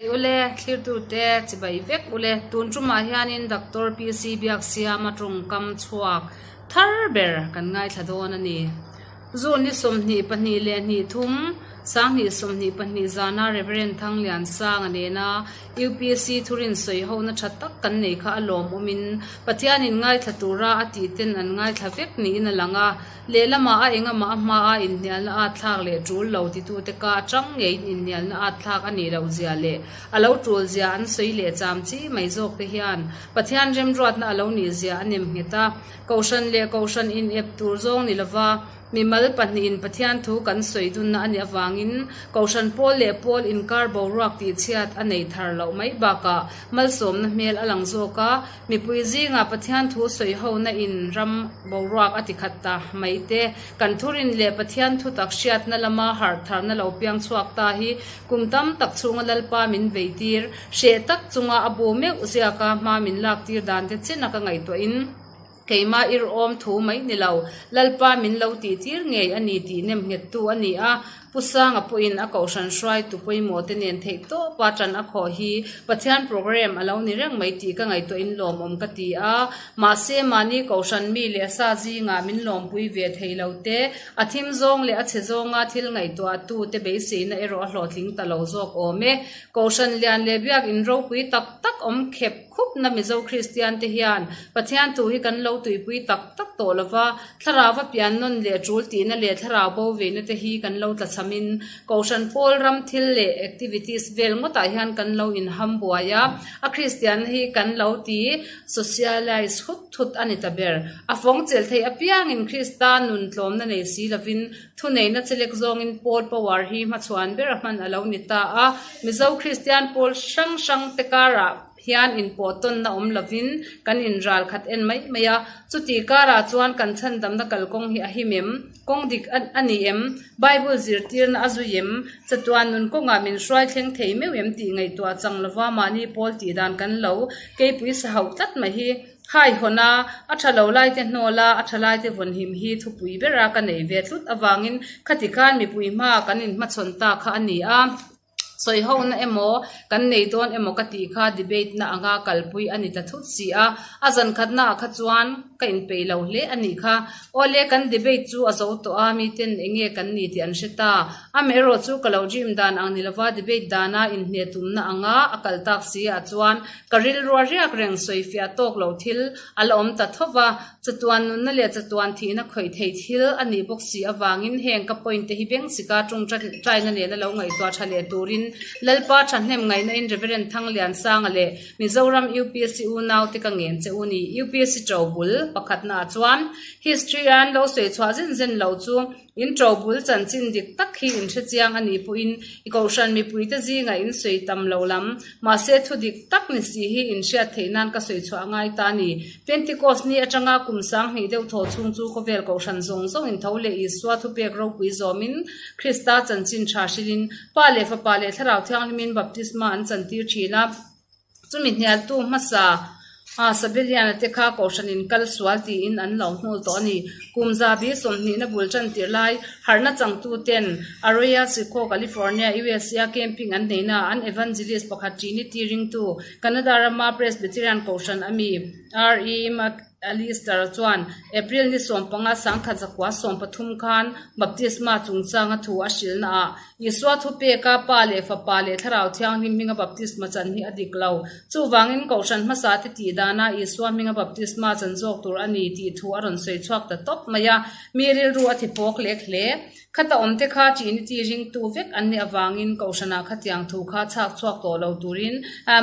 Ule, thlirtute chibai vek ule. Tun tumah hianin Doctor PC Biaksiama tawngkam chhuak thar ber kan ngaithla dawn a ni. June ni 22 leh 23, 2022 zana Rev. Thangliansanga nena UPC thurin sawihona tha tak kan nei kha a lawmawmin Pathianin ngaithla tura a tih ten an ngaithla vek niin a lang a. Lehlamah a engamah a hmaa inhnialna at thlak leh tul lo titute ka atang ngeiin inhnialna at thlak a nih loh zia leh a lo tul zia an sawi leh cham chi mai zawk te hian Pathian remruatna a lo nih zia a nem nghet a. Kohhran leh Kohhran inep tur zawng ni lova mimal pahnihin Pathian thu kan sawi dunna a nih avangin Kohhran pawl leh pawl inkar boruak tihchhiat a nei thar loh mai bakah malsawmna hmel a lang zawk a. Mipui zingah Pathian thu sawi hona in ram boruak a ti khat ta mai te. Kan thurin leh Pathian thutak hriatna lama harh tharna lo piang chhuak ta hi kum tam tak chhunga Lalpa min veitir, hreh tak chunga a bu meuh ziaka hma min laktir dan te chena ka ngaihtuahin keimah irhawm thu mai ni lo, Lalpa min lo tihtir ngei a ni tih nem nghettu a ni a. Pu Sanga pawhin a kohhran hruaitu pawimawh te nen theih tawpa ṭan a khawh hi Pathian programme a lo ni reng mai tih ka ngaihtuahin lawmawm ka ti a. Mahse, mahni kohhran mi leh sa zingah min lawmpui ve thei lo te, a thim zawng leh a chhe zawnga thil ngaihtuahtu te beiseina erawh a hlawhtling ta lo zawk awm e. Kohhran lian leh biakinn ropui tak tak awm khep khupna Mizo Kristian te hian Pathian thu hi kan lo tuipui tak tak tawh lo va, Thlarau a pian nawn leh tul tihna leh thlarau bo veina te hi kan lo tlachhamin Kohhran pawl ram thil leh activities vel ngawtah hian kan lo inham buai a, a Kristianna hi kan lo ti socialise hut thut a ni ta ber. A fawng chelh theih apiangin Krista nun tlawmna nei si lovin thuneihna chelek zawngin pawl power hi hmachhuan ber a hman a lo ni ta a, Mizo Kristian pawl hrang hrang te karah hian inpawh tawnna awm lovin kan inral khat en mai mai a, chuti karah chuan kan chhandamna kalkawng hi a him em? Kawng dik a ni em? Bible zirtirna a zui em? Chatuan nun kawngah min hruai thleng thei meuh em tih ngaihtuah chang lova mahni pawl tih dan kan lo keipui sa hauh tlat mai hi. Hai hawn a, a tha lo laite hnawl a, a tha laite vawnhim hi thupui bera ka nei ve tlut avangin khati khan mipui hma kan inhmachhawn ta kha a ni a. Sawi hona emaw, kan nei dawn emaw ka tih kha debate na anga kalpui a ni ta thut si a, a zan khatna ah kha chuan ka inpeih lo hle a nih kha. Awle kan debate chu a zo tawh a, miten enge kan ni tih an hre ta. Amaherawh chu ka lo dream dan ang ni lova debate dana inhne tumna anga a kal tak si ah chuan ka rilru a riak reng sawifiah tawk lo thil a la awm ta tho va. Chatuan nunna leh chatuan thihna khawih thei thil a nih bawk si avangin heng ka point te hi bengchika tung taina nena lo ngaihtuah tha leh turin Lalpa thahnem ngaihna-in Rev. Thangliansanga leh Mizoram UPSC unaute ka ngen che u ni. UPSC ṭobul pakhatnaah chuan History an lo sawi chhuah zen zen loh chu In ṭobul chanchin dik tak hi in hre chiang a nih pawhin i kohhran mipuite zingah in sawi tam lo lam. Mahse, thu dik tak ni si hi in hriat theih nan ka sawi chhuah a ngai ta a ni. Pentecost ni atanga kum 2000 deuh thaw chhung chu khawvel kohhran zawng zawngin tho leh Isua thupek ropui zawmin Krista chanchin tha hrilhin Pa leh Fapa leh Thlarau Thianghlimin baptisma an chantir thin a. Chumi hnialtu hmasa Sabeliana te kha Kohhranin kal sual tiin an lo hmul tawh a ni. Kum zabi 20 na bul tan tirh lai harhna changtuten Arroyo Seco, California, USA a camping an neihna ah an evangelist pakhat Trinity ringtu Canada rama Presbyterian Kohhran a mi R. E. Alister chuan April ni 15 1913 khan baptisma chungchanga thu a hrilhna ah Isua thupeka Pa leh Fapa leh Thlarau Thianghlim hminga baptisma chan hi a dik lo. Chuvangin Kohhran hmasa te tih dana Isua hminga baptisma chan zawk tur a ni tih thu a rawn sawi chhuak ta tawp mai a, mi rilru a thipawk lek hle. Khata awmte kha Trinity ringtu vek an nih avangin Kohhranah khatiang thu kha chhak chhuak tawh lo turin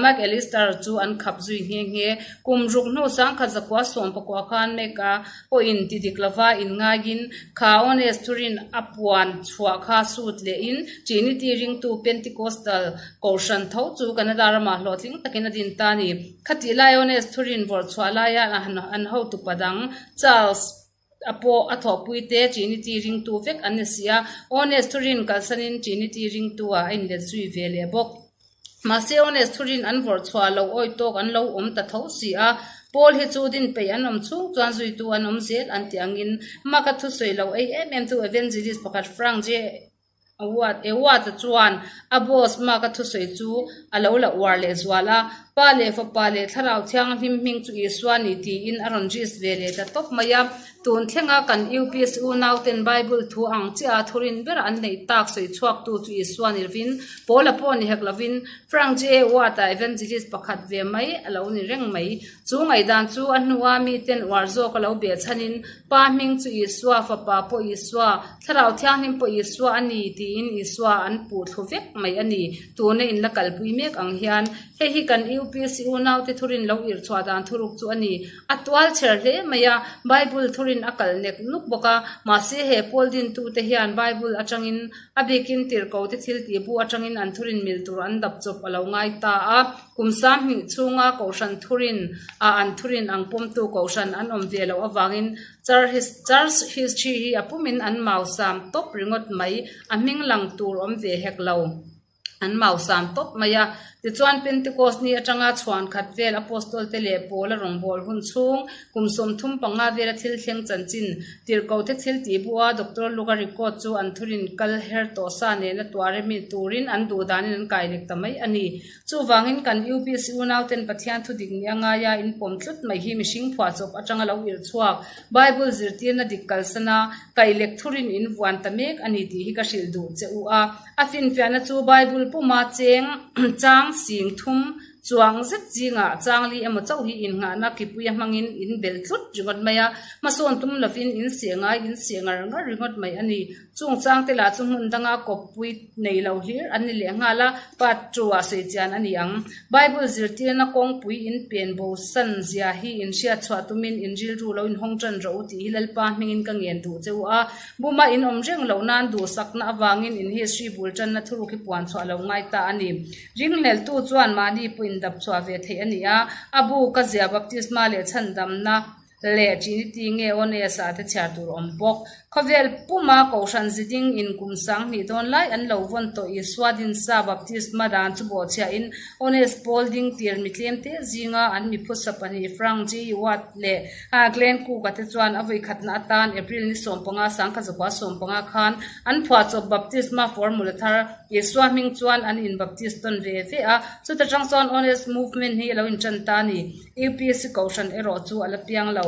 Mac Allister chu an khap zui nghe nghe. Kum ruk hnu 1919 khan Mac a pawhin ti dik lova inngaiin kha Oneness thurin a puan chhuah kha sut lehin Trinity ringtu Pentecostal Kohhran tho chu Canada ramah hlawhtling takin a din ta a ni. Khatih lai Oneness thurin vawrh chhuah laia an hotu padang Charles a pawh a thawhpui te Trinity ringtu vek an ni si a, Oneness thurin kalsanin Trinity ringtu ah a inlet zui ve leh bawk. Mahse Oneness thurin an vawrh chhuah lo awi tawk an lo awm ta tho si a, Paul hi chu din peih an awm chhung chuan zuitu an awm zel an tih angin Mark-a thusawi lo ei em em tu Evangelist pakhat Frank J. Ewart-a chuan a boss Mark-a thusawi chu a lo la uar leh zual a, Pa leh Fapa leh Thlarau Thianghlim hming chu Isua ni tiin a rawn risk ve leh ta tawp mai a. Tun thlenga kan UPC unauten Bible thu ang chiah a thurin bera an neih tak sawi chhuaktu chu Isua ni lovin, Paula pawh ni hek lovin, Frank J. Ewart-a evangelist pakhat ve mai a lo ni reng mai. Chu ngaihdan chu a hnua miten uar zawk a lo beh chhanin Pa hming chu Isua, Fapa pawh Isua, Thlarau Thianghlim pawh Isua a ni tiin Isua an puh thlu vek mai a ni. Tuna in la kalpui mek ang hian hei hi kan UPC unaute thurin lo irh chhuah dan thuruk chu a ni. A tual chher hle mai a, Bible thurin a kal nek nuk bawk a, mahse he pawl dintute hian Bible atangin a bikin tirhkote thil tih bu atangin an thurin mil tur an dap chawp a lo ngai ta a. Kum sanghnih chhunga Kohhran thurin a an thurin ang pawmtu Kohhran an awm ve loh avangin Church history hi a pumin an mausam tawp ringawt mai, a hming lang tur awm ve hek lo. An mausam tawp mai a. Tichuan Pentecost ni atanga chhuan khat vel Apostol te leh Paula rawngbâwl hun chhung kum 35 vela thil thleng chanchin Tirhkote thil tih bua Doctor Luka record chu an thurin kal her tawh sa nena tuah remi turin an duh danin an kai lek ta mai a ni. Chuvangin kan UPC unauten Pathian thu dik nia ngaia in pawm tlut mai hi mihring phuahchawp atanga lo irh chhuak Bible zirtirna dik kalsana kaihlek thurin in vuan ta mek a ni tih hi ka hrilh duh che u a. A finfiahna chu Bible puma cheng chang sing thum chuang zet zingah changli emaw chauh hi innghahna kipuia hmangin in bel tlut ringawt mai a, hmasawn tum lovin in seh ngai in seh ngar ngar ringawt mai a ni. Chung changte lah chu hmun danga kawppui nei lo hlir an ni leh nghal a, part two ah sawi chian a ni ang. Bible zirtirna kawngpui in pen bo san zia hi in hriat chhuah tumin in rilru lo inhawng tan rawh u tih hi Lalpa hmingin ka ngen duh che u a. Buma in awm reng loh nan duhsakna avangin in history bul tanna thuruk hi puan chhuah lo ngai ta a ni. Ringhleltu chuan mahni pawh in dap chhuah ve theih a ni a, a bu ka zia baptisma leh chhandamna leh Trinity nge Oneness ah te chhiar tur awm bawk. Khawvel puma Kohhran ziding in kum 2000 dawn lai an lo vawn tawh Isua dinsa baptisma dan chu bawhchhiah in Oneness pawl ding tir mi tlem te zinga an mi phusa pahnih Frank G. Watt leh Glenn Cook a te chuan a vawikhatna atan April ni 15 1915 khan an phuahchawp baptisma formula thar Isua hming chuan an in baptist tawn ve ve a, chuta tang chuan Oneness movement hi a lo intan ta a ni. UPC Kohhran erawh chu a la piang lo.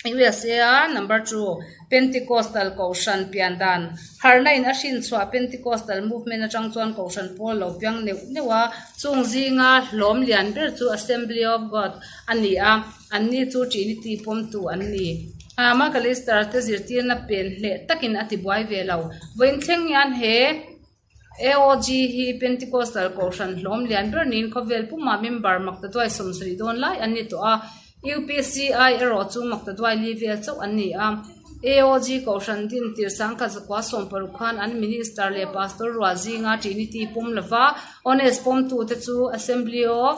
USA a number two Pentecostal Kohhran pian dan harhna in a hrin chhuah Pentecostal movement atang chuan Kohhran pawl lo piang neuh neuh a, chung zinga hlawm lian ber chu Assembly of God a ni a, anni chu Trinity pawmtu an ni. McAllister te zirtirna pen hleh takin a tibuai ve lo. Vawiin thleng hian he. AOG hi Pentecostal Kohhran hlawm lian ber niin khawvel pumah member maktaduai 70 dawn lai an ni tawh a, UPCI erawh chu maktaduai li vel chauh an ni a. AOG Kohhran din tir 1960 khan an Minister leh Pastor rual zinga Trinity pawm lova Oneness pawmtute chu Assembly of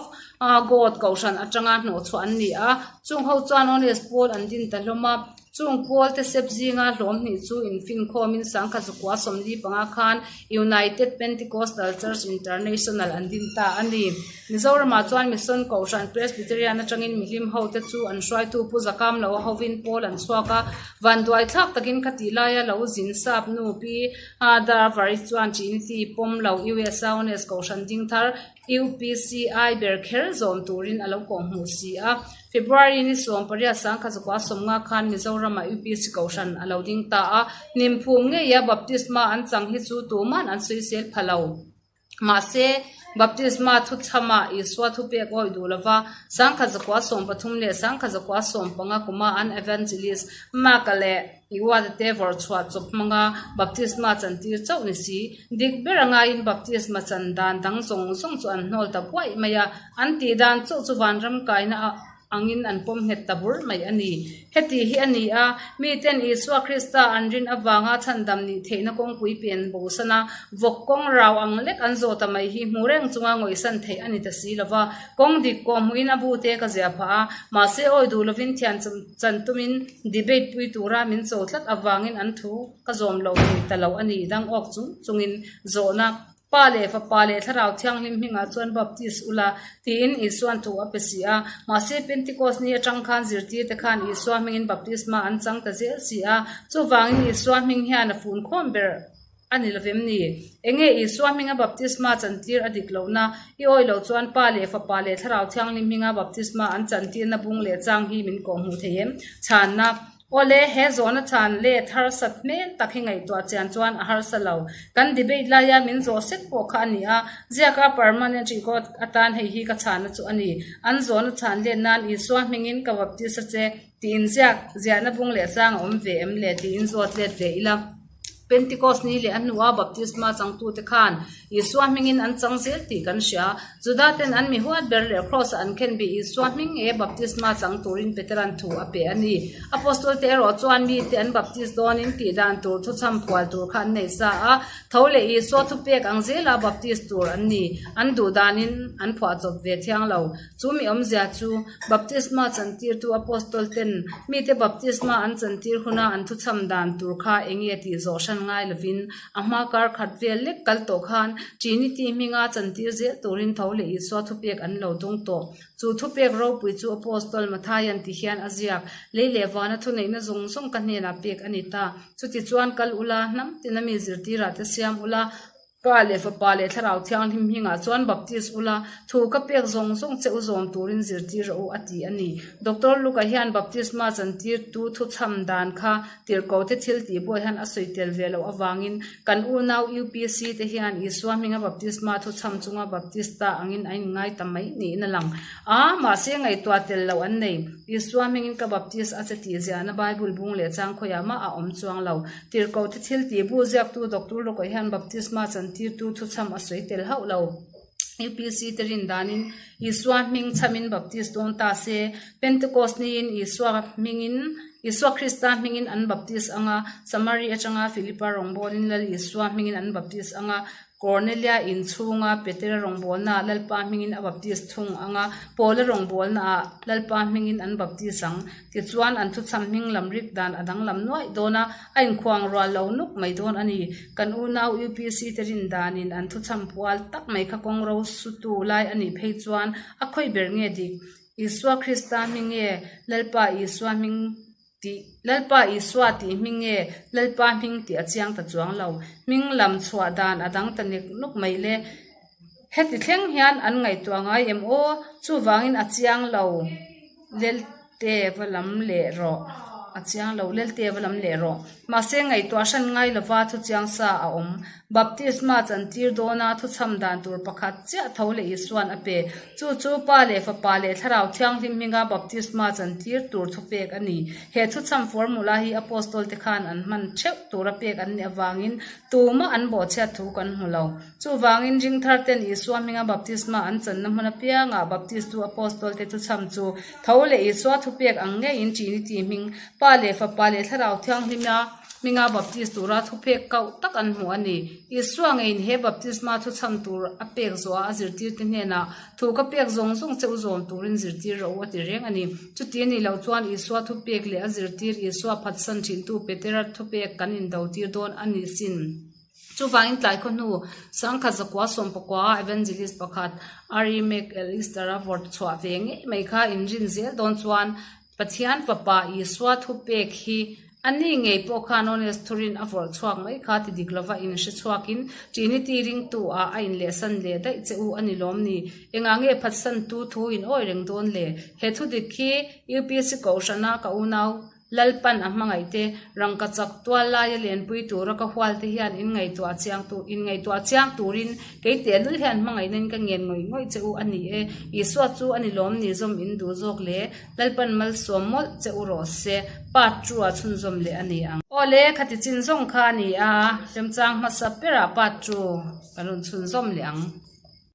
God Kohhran atanga hnawhchhuah an ni a, chung ho chuan Oneness pawl an din ta hlawm a. Chung Paul te sep zinga hlawm hnih chu infinkhawmin 1945 khan United Pentecostal Church International an din ta a ni. Mizoramah chuan Mission Kohhran Presbyterian atangin mihlim hote chu an hruaitu Pu Zakamloa hovin Paul an chhuak a, vanduai thlak takin khatih laia lo zin sap nu Pi Darvari chuan Trinity pawm lo USA Oneness Kohhran ding thar UPCI ber kher zawm turin a lo kawhhmuh si a. February ni 18 1950 khan Mizoramah UPC Kohhran a lo ding ta a, Hnim-phum ngeia baptisma an chang hi chu tuman an sawisel pha lo. Mahse, baptisma thuchhamah Isua thupek awih duh lova, 1933 leh 1915 kuma an evangelist Mark-a leh Iwate te vawrh chhuah chawp hmanga baptisma chantir chauh ni si. Dik ber a ngaiin baptisma chan dan dang zawng zawng chu an hnawl ta buaih mai a, an tih dan chauh chu vanram kaina angin an pawm nghet ta bur mai a ni. Heti hi a ni a, miten Isua Krista an rin avanga chhandam nih theihna kawngpui pen bosan a, vawk kawng rau ang lek an zawh ta mai hi hmu reng chunga ngawihsan theih a ni ta si lo va. Kawng dik kawh hmuhin a bute ka zia phah a, mahse awi duh lovin thian chan tumin debate pui tura min cho tlat avangin an thu ka zawm lo thei ta lo a ni dang awk chung chungin zawhna Pa leh Fapa leh Thlarau Thianghlim hmingah chuan Baptist ula tiin Isua'n thu a pe si a. Mahse Pentecost ni atang khan zirtirte khan Isua hmingin baptisma an chang ta zel si a, chuvangin Isua hming hian a fun khawm ber. A ni lovem ni? Enge Isua hminga baptisma chantir a dik lohna? I awi loh chuan Pa leh Fapa leh Thlarau Thianghlim hminga baptisma an chantirna bung leh chang hi min kawhhmuh thei em? Chhanna, Awle, he zawhna chhan let harsat hmel tak hi ngaihtuah chian chuan a harsa lo. Kan debate laia min zawh sek pawh kha a ni a, ziaka permanent record atan hei hi ka chhanna chu a ni. An zawhna chhan let nan Isua hmingin ka baptisa che tiin ziak ziahna bung leh chang a awm ve em le tiin zawt let ve ila. Pentecost ni leh a hnua baptisma changtute khan Isua hmingin an chang zel tih kan hria. Judaten an mi huat ber leh Kraws-a an khen bih Isua hming nge baptisma chang turin Petera'n thu a pe a ni. Apostolte erawh chuan mite an baptis dawnin tih dan tur thuchham phual tur kha an nei sa a, tho leh Isua thupek ang zela baptis tur an ni. An duh danin an phuahchawp ve thiang lo. Chu mi awmzia chu baptisma chantirtu Apostol ten mite baptisma an chantir huna an thuchham dan tur kha enge tih zawh hran ngai lovin a hma kar khat vel lek kal tawh khan Trinity hminga chantir zel turin tho leh Isua thupek an lo dawng tawh. Chu thupek ropui chu Apostol Mathaian ti hian a ziak, Lei leh vana thuneihna zawng zawng ka hnenah pek a ni ta. Chutichuan kal ula, hnam tina mi zirtirah te siam ula, Pa leh Fapa leh Thlarau Thianghlim hmingah chuan baptis ula, thu ka pek zawng zawng che u zawm turin zirtir rawh u, a ti a ni. Doctor Luka hian baptisma chantirtu thuchham dan kha tirhkote thil tih buai hian a sawi tel ve loh avangin kan unau UPC te hian Isua hminga baptisma thuchham chunga baptista angin a inngai ta mai niin a lang a, mahse ngaihtuah tel loh an nei. Isua hmingin ka baptis a che tih ziahna Bible bung leh chang khawiah mah a awm chuang lo. Tirhkohte thil tih bu ziaktu Doctor Lawkawih hian baptisma chantirtu thuchham a sawi tel hauh lo. UPC te rin danin Isua hming chhamin baptis dawn ta se, Pentecost niin Isua hmingin Isua Krista hmingin an baptis anga, Samari atanga Philipa rawngbawlin Lal Isua hmingin an baptis anga, Kornelia in chhunga Petera rawngbawlnaah Lalpa hmingin a baptis thung ang a, Paula rawngbawlnaah Lalpa hmingin an baptis ang. Tichuan, an thuchham hming lam rik dan a danglam nuaih dawn a, a inkhuang rual lo nuk mai dawn a ni. Kan unau UPC te rin danin an thuchham pual tak mai kha kawng ro sutu lai a nih phei chuan a khawi ber nge dik? Isua Krista hming nge Lalpa Isua hming? Tih, Lalpa Isua tih hming nge Lalpa hming tih a chiang ta chuang lo. Hming lam chhuah dan a dang ta nek nuk mai le. Heti thleng hian an ngaihtuah ngai em aw? Chuvangin a chiang lo Lelte va lam leh rawh. A chiang lo Lelte va lam leh rawh. Mahse ngaihtuah hran ngai lova thu chiang sa a awm. Baptisma chantir dawna thuchham dan tur pakhat chiah tho leh Isua'n a pe. Chu chu Pa leh Fapa leh Thlarau Thianghlim hminga baptisma chantir tur thupek a ni. He thuchham formula hi Apostol te khan an hman theuh tura pek an nih avangin tumah an bawhchhiat thu kan hmu lo. Chuvangin ringthar ten Isua hminga baptisma an channa hmun apiangah baptistu Apostol te thuchham chu tho leh Isua thupek ang ngeiin Trinity hming Pa leh Fapa leh Thlarau Thianghlima Hminga baptis tura thupek kauh tak an hmu a ni. Isua ngeiin he baptisma thuchham tur a pek zawhah a zirtirte hnenah, Thu ka pek zawng zawng che u zawm turin zirtir rawh u a ti reng a ni. Chuti a nih loh chuan Isua thupek leh a zirtir Isua phatsan thintu Petera thupek kan indotir dawn a ni sin. Chuvangin tlai khaw hnu sangkhat zakua sawmpakua a evangelist pakhat R. E. McAllister-a vawrh chhuah ve ngei mai kha inrin zel dawn chuan Pathian Fapa Isua thupek hi a ni ngei pawh khan Honest thurin a vawrh chhuak mai kha ti dik lova in hre chhuakin Trinity ringtu ah a inlehsan leh daih che u a ni lawm ni? Engah nge phatsantu thu in awi reng dawn le? He thu dik hi UPC Kohhrana ka unau Lalpan a hmangaih te, rangka chak tual laia lenpui tura ka hual te hian in ngaihtuah chiang tu, in ngaihtuah chiang turin kei tehlul hian hmangaihna in ka ngen ngawih ngawih che u a ni e. Isua chu a ni lawm ni zawm in duh zawk le. Lalpan malsawm mawlh che u rawh se. Part two ah chhunzawm leh a ni ang. Awle, khati chin zawng kha a ni a, remchang hmasa berah part two kan rawn chhunzawm leh ang.